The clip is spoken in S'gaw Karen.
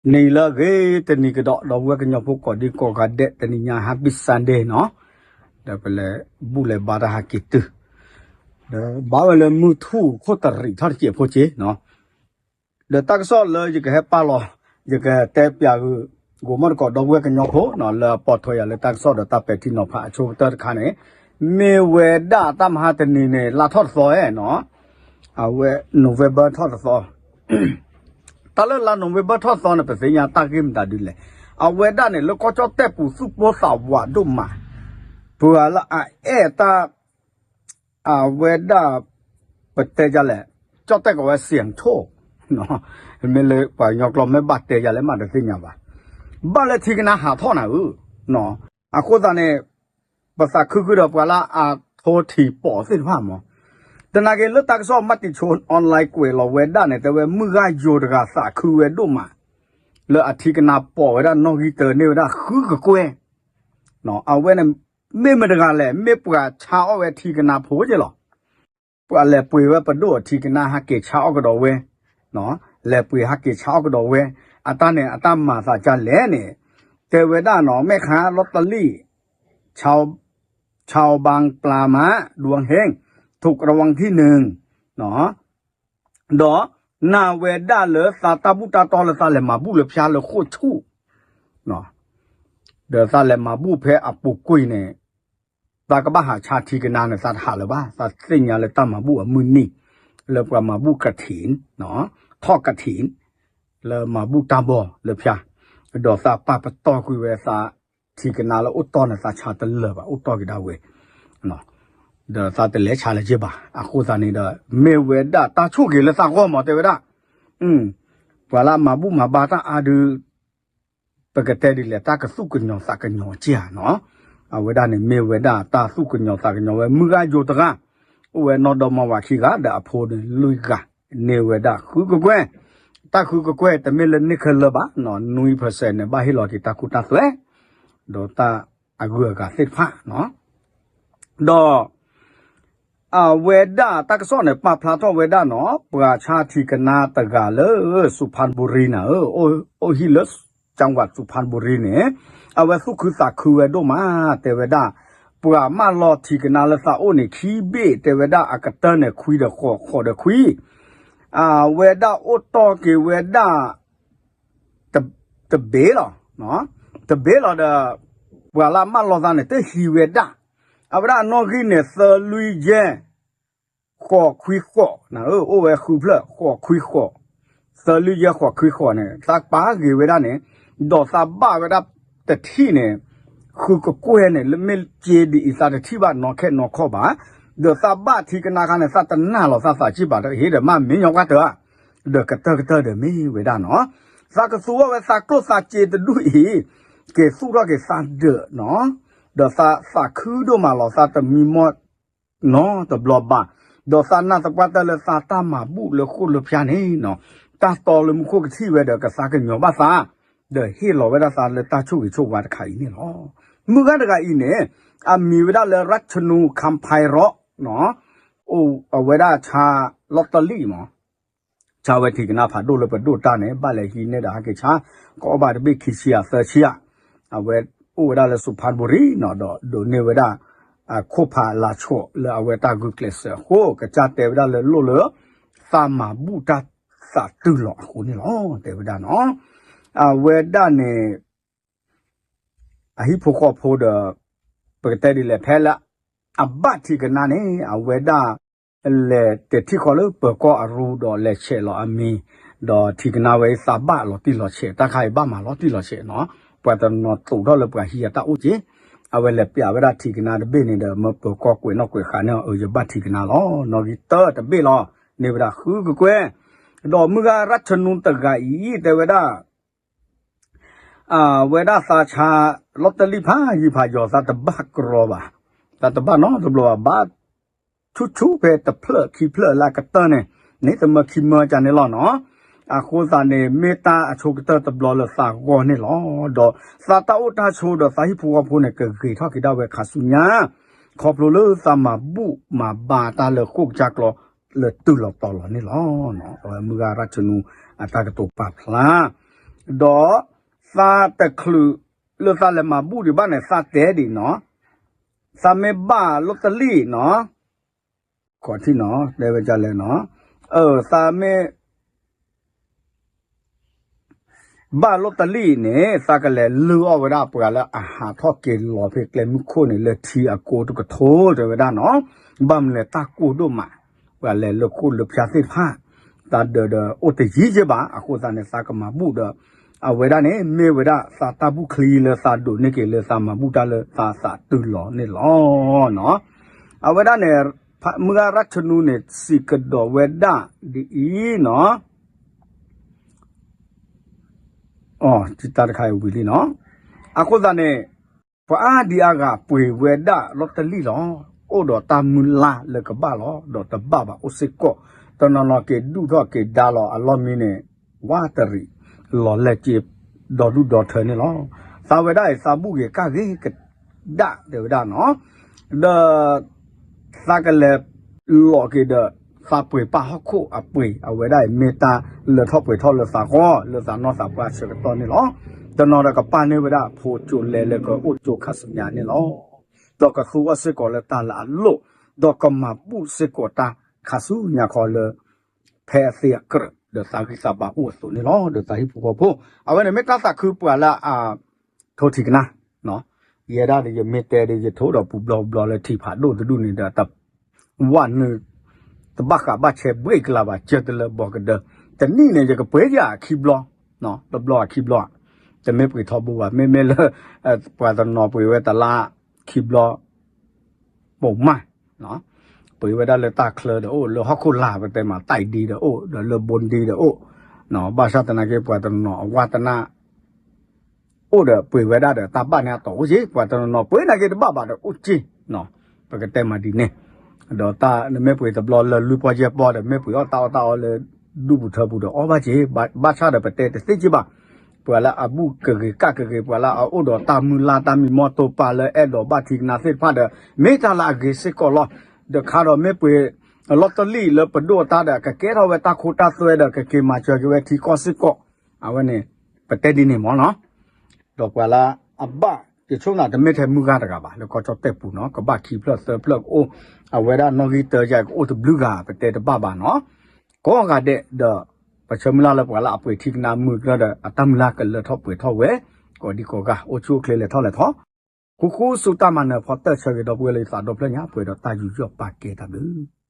နံၤလၢအဂ့ၤတနံၤကဒီး ဒီပုၢ်ဝဲၢ်ကညီဖိကိးဒံကိးဂၤဒဲး တနံၤညါ Happy Sunday နီၤ, ဒီးပလဲၤဘူၣ်လဲၤဘါတၢ်ဟးက့ၤတုၤ, ဒီးဘါဝဲလၢမုၢ်ထူၣ်ခိၣ်တရံးထီၣ်တစဲးဖိက့နီၤ, ဒီးတၢ်ကစီၣ်လၢယကဟဲပာ်လီၤ, ယကတဲပၠးဂ့ၢ် ဂိၤမီၣ်တကိးဒီပုၢ်ဝဲၢ်ကညီဖိနီၤ လၢအပိာ်ထွဲယၤလၢတၢ်ကစီၣ်ဒီးတၢ်ပဲာ်ထံနီၤဖးအဆိကတၢၢ်တခါန့ၣ်, မ့ၢ်ဝဲဒၣ်တၢ်မဟါတနံၤန့ၣ် လါထီၣ်တသီဧါနီၤ, အဝဲ November ထီၣ်တသီ တၢ်လၢလါ November ထီၣ်သီန့ၣ် ပသ့ၣ်ညါတၢ်ဂ့ၢ်မတၤဒ်လဲၣ်. အဝဲဒၣ်န့ၣ် လၢကီၢ်ကၠီၣ်တဲၣ်ပူၤသူၣ်ပိၢ်သးဝးဒိၣ်မး, ပှၤလၢအအဲၣ်တၢ်, အဝဲဒၣ်, ပတဲဒ်လဲၣ်, ကၠီၣ်တဲၣ်ကိးဝဲ စံၣ်ထိၣ်, မ့ၢ်လၢပှၤကညီကျိာ်မ့ၢ်ဘၣ်တဲဒ်လဲၣ်မးတသ့ၣ်ညါဘၣ်, ဘၣ်လၢထံကနါဟးထီၣ်နၤဧၢ, အဃိသတးန့ၣ် ပသးခုဃုာ်ဒီးပှၤလၢအထိထံၣ်ပိာ်သ့ၣ်တဖၣ်မး, သနာ်က့လၢတၢ်ကစီၣ် မၤတံၤဆိ online ကွဲးလီၤဝဲဒၣ်န့ၣ် တဲဝဲမုၢ်ဂၤယိၤတဂၤသးခုဝဲဒိၣ်မး, လၢအထံကနါပိာ်ဝဲဒၣ်နီၣ်ဂံၢ်တၢန့ၢ်ဝဲဒၣ်ဃုကကွဲၢ်, အဝဲန့ၣ်, မ့ၢ်မတၤတဂၤလဲၣ် မ့ၢ်ပှၤဆါအီၣ်ဝဲထံကနါဖိက့လီၤ, ပှၤလဲၤပှ့ၤဝဲပဒိၣ်အထံကနါဟးက့ၤဆါအီၣ်ကဒီးဝဲ, လဲၤပှ့ၤဟးက့ၤဆါအီၣ်ကဒီးဝဲ, အတၢ်န့ၣ် အတၢ်မၤသးဒ်လဲၣ်န့ၣ်, တဲဝဲဒၣ်နီၤ မဲၣ်ခါလီတလံၣ် ชาวบางปลาม้า ดวงเฮง ถูกรางวัลที่หนึ่ง ဒီး နာ်ဝဲဒၣ်လၢသးတၢ်ဘူၣ်တၢ်တီလၢသးလဲၤမၤဘူၣ်လၢဖၠါလၢဃိာ်ဆူၣ်, ဒီးသးလဲၤမၤဘူၣ်ဖဲအပူၤကွံာ်န့ၣ်, သးကဘၣ်ဟးဆါထံကနါန့ၣ် သးတဟးလၢၤဘၣ်, သးသ့ၣ်ညါလၢတၢ်မၤဘူၣ်အမုၢ်နံၤ, လၢပှၤမၤဘူၣ်ကထံၣ်, ထီၣ်ကထံၣ်, လၢမၤဘူၣ်တၢ်ဘီလၢဖၠါ, ဒီးသးပာ်ပတီၢ်ကွံာ်ဝဲသး ထံကနါလၢအိၣ်တီၢ်န့ၣ် သးဆါတလၢာ်ဘၣ် အိၣ်တီၢ်က့ၤဒၣ်ဝဲ, ဒီးသးတလဲၤဆါလၢၤဘၣ်, အဃိသတးန့ၣ်ဒီး မ့ၢ်ဝဲဒၣ်တၢ်ဆိၣ်ဂ့ၤလၢသးဂီၢ်မး တဲဝဲဒၣ်, ပှၤလၢအမၤဘူၣ်မၤဘါတၢ်အါဒုး ပကတဲဒ်လဲၣ် တၢ်ကသူၣ်ကညီၤသးကညီၤက့ဧါနီၤ, အဝဲဒၣ်န့ၣ်မ့ၢ်ဝဲဒၣ်တၢ်သူၣ်ကညီၤသးကညီၤဝဲ မုၢ်ဂၤယိၤတဂၤ, အိၣ်ဝဲနီၢ်ဒီမါဝၤခံဂၤဒီးအဖိန့ၣ်လွံၢ်ဂၤ, န့ၢ်ဝဲဒၣ်ဃုကကွဲၢ်, တၢ်ဃုကကွဲၢ်တမ့ၢ်လၢန့ၢ်ခဲလၢာ်ဘၣ်, နွံ percent န့ၣ် ဘၣ်ဟ့ၣ်လီၤက့ၤတၢ်ခိတၢ်သွဲ ဒီးတၢ်အဂုၤအဂၤသ့ၣ်တဖၣ်, ဒီး အဝဲဒၣ်တၢ်ကစီၣ်န့ၣ် ပာ်ဖျါထီၣ်ဝဲဒၣ်နီၤ ပှၤဆါထံကနါတဂၤလၢ စူၤဖၣ်ဘူရံနၤဧၢ, အိၣ်ဟံၣ်လၢ จังหวัดสุพรรณบุรี န့ၣ်, အဝဲသူၣ်ခုသးခုဝဲဒိၣ်မး, တဲဝဲဒၣ်, ပှၤမၢလီၤထံကနါလၢသးအိၣ်န့ၣ် ခံဘ့ၣ် တဲဝဲဒၣ် အကတၢၢ်န့ၣ်ခွံဒီးဃိး, ဃိးဒီးခွံ, အဝဲဒၣ်အိၣ်တီၢ်က့ၤဝဲဒၣ် တဘ့ၣ်လီၤ, တဘ့ၣ်လီၤဒီး ပှၤလၢအမၢလီၤသးန့ၣ် တဟံးဝဲဒၣ်, အဝဲဒၣ်အနီၣ်ဂံၢ်န့ၣ် သၢလွံၢ်ယဲၢ် ဃိးခွံဃိး, အိၣ်ဝဲဃုဖျၢၣ် ဃိးခွံဃိး, သၢလွံၢ်ယဲၢ် ဃိးခွံဃိးန့ၣ် သးပာ်ဂ့ၤဝဲဒၣ်န့ၣ်, ဒီးသးဘၣ်ဝဲဒၣ်တထံၣ်န့ၣ်, ဃုကကွဲၢ်န့ၣ် လၢမ့ၢ်စ့ဒ်အံၤ သးတထံၣ်ဘၣ်နီၢ်ခဲနီၢ်ခီၣ်ဘၣ်, ဒီးသးဘၣ်ထံကနါခါန့ၣ် သးတနာ်လီၤသးသးစ့ၢ်ဘၣ် ဟ့ၣ်ဒီးမ့ၢ်ညီကွၢ်တၢ်ဧါ, ဒီးကတၢၢ်ကတၢၢ်ဒီးမ့ၢ်ဝဲဒၣ်နီၤ, သးကသူအီၤဝဲသးကျိၣ်သးစ့တဒူၣ်အံၤ, က့ၤသူၣ်ထီၣ်က့ၤသးဒၢးနီၤ, ဒီးသးသးခုဒိၣ်မးလီၤ သးတမံမီၢ်နီတဘျီဘၣ်, ဒီးသးနာ်သပှၢ်တၢၢ်လၢသးတၢ်မၤဘူၣ်လၢဃိာ်လၢဖၠါန့ၣ်နီၤ, တၢ်တီလၢမူခိၣ်ကထံၣ်ဝဲဒီးကသးကညီၤဘၣ်သး, ဒီးဟ့ၣ်လီၤဝဲဒၣ်သးလၢတၢ်ဆိၣ်ဂ့ၤဆိၣ်ဝါတခါအံၤန့ၣ်လီၤ. မုၢ်ဂၤတဂၤအံၤန့ၣ်, အမံၤဝဲဒၣ်လၢ ရၢၣ်ခနူ ခၣ်ဖဲရီးနီၤ, အိၣ်အဝဲဒၣ်ဆါလီတလံၣ်မး ဆါဝဲထံကနါဖးဒိၣ်လၢပဒိၣ်တၢ်န့ၣ် ဘၣ်လဲၤဟံးန့ၢ်ဒီးဟဲက့ၤဆါ ကအီၣ်ဘၣ်တဘ့ၣ်ခံဆံယဲၢ်သၢဆံယဲၢ်, အဝဲအိၣ်ဝဲဒၣ်လၢစူၤဖၣ်ဘူရံနီၤ ဒီးဒိးန့ၢ်ဝဲဒၣ် ခိၣ်ဖးလၤဆိးလၢအဝဲတၢ်ဂုာ်ကျဲးစၢးအဃိ ကစၢ်တဲဝဲဒၣ်လၢလိၣ်လၢ သးမၤဘူၣ်တၢ်သးတုၤလီၤအဃိန့ၣ်လီၤ တဲဝဲဒၣ်နီၤ. အဝဲဒၣ်န့ၣ် အဟံၣ်ဖိဃီဖိဒီး ပကတဲဒ်လဲၣ် ဖဲလၢအဘၣ်ထံကနါန့ၣ် အဝဲဒၣ် လဲၤတဲာ်ထံၣ်ဃီလၢပၢၤကီၢ်အရူဒီးလဲၤဆဲးလီၤအမံၤ, ဒီးထံကနါဝဲအံၤသးဘၣ်လီၤတံၢ်လီၤဆဲး တၢ်ခါအံၤဘၣ်မၤလီၤတံၢ်လီၤဆဲးနီၤ, ပှၤတနီၤသိးထီၣ်လၢပှၤဟံးအတၢ်အိၣ်က့ၤ, အဝဲလဲၤပျးဝဲဒၣ်ထံကနါတဘ့ၣ်န့ၣ်ဒီး မၢပၢၤကီၢ်ကွဲးနီၣ်ကွဲးဃာ်န့ၣ် အၢ ယဘၣ်ထံကနါလီၤ နီၣ်ဂံၢ်တၢတဘ့ၣ်လီၤ, န့ၢ်ဝဲဒၣ်ဃုကကွဲၢ်, ဒီးမုၢ်ဂၤရၣ်ခနူတဂၤအံၤ တဲဝဲဒၣ် အဝဲဒၣ်သးဆါ လီတလံၣ်ဖးယံၤဖးယီၤ သးတဘၣ်ကြီဘၣ်, သးတဘၣ်နီတဘျီဘၣ်, ဘၣ်ဆူၣ်ဆူၣ်ဖဲတဖျၢၣ် ခံဖျၢၣ်လၢအကတၢၢ်န့ၣ်, န့ၣ်တမၢခံမၢကန့ၣ်လီၤနီၤ. အဃိသတးန့ၣ် မ့ၢ်တၢ်အဆိကတၢၢ်တဘျီလၢသးဂီၢ်န့ၣ်လီၤ. ဒီးသးတၢ်အိၣ်တၢ်ဆိးဒီးသးဟံၣ်ဖိဃီဖိန့ၣ် ကဂ့ၤထီၣ်က့ၤဒၣ်ဝဲခါဆူညါ, ခီဖျိလၢသးမၤဘူၣ်မၤဘါတၢ်လၢဃိာ်ကစၢ်ကျီ လၢတုၤလီၤတီၤလီၤန့ၣ်လီၤ. အဝဲမုၢ်ဂၤရၣ်ခနူ အတၢ်ကတိၤပာ်ဖျါ ဒီးသးတချုးလၢသးလဲၤမၤဘူၣ်ဒံးဘၣ်န့ၣ် သးတဲဒံးနီၤ, သးမ့ၢ်ဘၣ်လီတလံၣ်နီၤ, ခီၣ်ထံနီၤ တဲဝဲဒ်လဲၣ်နီၤ, အၢ သးမ့ၢ် ဘၣ်လီတလံၣ်န့ၣ် သးကလဲၤလုၢ်အီၣ်ဝဲဒၣ်ပှၤလၢအဟးထီၣ်က့ၤလီၤဖဲကျဲမုၢ်ခိၣ်န့ၣ် လၢထံအကိတကထိတဲဝဲဒၣ်နီၤ, ဘၣ်မနုၤလဲၣ်တၢ်ကိၢ်ဒိၣ်မး, ပှၤလဲၤလၢခိၣ်လၢဖၠါသ့ၣ်တဖၣ်, တၢ်ဒၢးဒီးအိၣ်တယံၤက့ဘၣ်, အဃိသတးန့ၣ် သးကမၤဘူၣ်ဒီး အဝဲဒၣ်န့ၣ် မ့ၢ်ဝဲဒၣ်သးတၢ်ဘူၣ်ချံလၢသးဒိးန့ၢ်က့ၤလၢသးမၤဘူၣ်တၢ်လၢသးသးတုၤလီၤန့ၣ်လီၤ. အဝဲဒၣ်န့ၣ် မုၢ်ဂၤရၣ်ခနူန့ၣ် စံးကဒီးဝဲဒၣ်ဒ်အံၤနီၤ, တၢ်တခါအံၤဝံၤလံနီၤ, အဃိသတးန့ၣ် ပှၤအါဒံအါဂၤပှ့ၤဝဲဒၣ်လီတလံၣ်လီၤ, အိၣ်ဒီးတၢ်မုၢ်လၢ်လၢကဘၣ်လီၤ, ဒီးတဘၣ်ဘၣ်အိၣ်စ့ၢ်ကီး, တနီၤနီၤက့ၤဒူၣ်ထီၣ်က့ၤဒါလီၤအလီၢ်မံန့ၣ်, ဝးတရံး, လီၤလဲၤက့ၤဒီဒူၣ်ဒီထၢန့ၣ်လီၤ. သးဝဲဒၣ်အံၤသးဘူၣ်ဂ့ၤကၣ်ဂ့ၤကဒၣ်တဲဝဲဒၣ်နီၤ, ဒီး သးကလဲၤလီၤက့ၤဒီး သးပှ့ၤပာ်ဟီၣ်ခိၣ်အပှ့ၤ အဝဲဒၣ်အံၤမ့ၢ်တၢ်လၢထီၣ်ပှဲၤထီၣ်လၢသးဂီၢ် လၢသးနီၢ်သးပှၢ်ဆၢကတီၢ်န့ၣ်လီၤ. တနီၤဒီးကပာ်န့ၢ်ဝဲဒၣ်ဖိကၠိလဲလၢကအိၣ်ကၠိခါဆူညါန့ၣ်လီၤ. ဒီးကသူအီၤစ့ၢ်ကီးလၢတၢ်လၢအလိၣ်, ဒီးကမၤဘူၣ်စ့ၢ်ကီးတၢ်ခါဆူညါခီလၢ ဖဲအသ့အကြၢး ဒီးသးဂံၢ်သးဘါအိၣ်အသိးန့ၣ်လီၤ. ဒီးသးဟံၣ်ဖိဃီဖိ အဝဲန့ၣ်မ့ၢ်တၢ်သးခုပှၤလၢအ ထိထံကနါ, ယဲဒၣ်ဒီးယမ့ၢ်တဲဒီး ယထိဒီးပူၤဘျီပူၤဘျီလၢထံဖးဒိၣ်တဒူၣ်န့ၣ်ဒီး တဝၣ်နုာ် တဘၣ်ဃးဘၣ်ဆဲးဘှ့ၣ်ကလၤဘၣ် ကၢတလၢဘီကဒၢ, တနံၣ်န့ၣ် ယကပှ့ၤယၤခံဘျီ, တဘျီခံဘျီ, တမ့ၢ်ပှ့ၤထီဘိဘၣ်, မ့မ့ၢ်လၢ ပှၤတနီၤပှ့ၤဝဲတလါခံဘျီ ပိာ်မၢ် ပှ့ၤဝဲဒၣ်လၢတၢ်ချၢဒီးအိၣ်, လၢဟီၣ်ခိၣ်လာ်ပတဲမး တၢ်အံၤဒံဒီးအိၣ်, ဒီးလၢဘိဒံဒီးအိၣ်, ဘၣ်ဆၣ်သနာ်က့ ပှၤတနီၤအဝါတနၢ် အိၣ်ဒီးပှ့ၤဝဲဒၣ်ဒီးတၢ်ဘၣ်န့ၣ်အတီၢ်အိၣ်က့, ပှၤတနီၤနီၤပှ့ၤနာ်က့တဘၣ်ဘၣ်ဒီးအိၣ်က့, ပကတဲမးဒ်န့ၣ်, ဒီးတၢ်နမ့ၢ်ပှ့ၤတဘျီလၢလွံၢ်ပီယဲၢ်ပီဒီး မ့ၢ်ပှ့ၤအီၣ်တၢ်အီၣ်တၢ်အီလၢဒူၣ်ပူၤထၢပူၤဒီးအီၣ်ဘၣ်က့, ဘၣ်ဆၣ်ဒီးပတဲတသ့က့ဘၣ် ပှၤလၢအဘူၣ်ကဂ့ၤကၣ်ကဂ့ၤ ပှၤလၢအအိၣ်ဒီးတၢ်မုၢ်လၢ်တၢ်မံမီၢ်တိာ်ပာ်လၢအဲၣ်ဒိးဘၣ်ထံကနါသ့ၣ်တဖၣ်ဒီး မ့ၢ်တၢ်လၢအဂ့ၤစ့ၢ်ကီးလီၤ. ဒီးခါဒီးမ့ၢ်ပှ့ၤ လီတလံၣ်လၢပဒိၣ်အတၢ်ဒီး ကကဲထီၣ်ဝဲတၢ်ခိတၢ်သွဲဒီး ကက့ၤမၤစၢၤက့ၤဝဲထံကီၢ်စ့ၢ်ကီး, အဝဲန့ၣ် ပတဲဒ်န့ၣ်မ့ၢ်နီၤ. ဒီးပှၤလၢအဘၣ် ယဆိကမိၣ်တမ့ၢ်ထဲမုၢ်ဂၤတဂၤဘၣ် လၢကီၢ်ကၠီၣ်တဲၣ်ပူၤနီၤ, ကဘၣ်ခံဖျၢၣ်သၢဖျၢၣ်ကအိၣ်, အဝဲဒၣ်နီၣ်ဂံၢ်တၢယၤကအိၣ်တဘျုးဂၤ ပတဲတဘၣ်ဘၣ်နီၤ. ကိးဂၤဒဲးဒီး ပဆၢမုၢ်လၢ်လၢပှၤလၢအပှ့ၤထံကနါမုၢ်ကျၢၢ်ဒီး အတၢ်မုၢ်လၢ်ကလၢထီၣ်ပှဲၤထီၣ်ဝဲ, ကိးဒံကိးဂၤ အိၣ်ဆူၣ်အိၣ်ချ့လဲၤထီၣ်လဲၤထီၣ်, ဃူဃူဆူတၢ်မၤနၢၤဖီတၢၣ်ဆၢဂ့ၤဒီပုၢ်ဝဲၢ်လၢယသးဒီဖျၢၣ်ညါ ပှဲၤဒီးတၢ်ယူးယီၣ်ပာ်ကဲတၢ်ဘျုး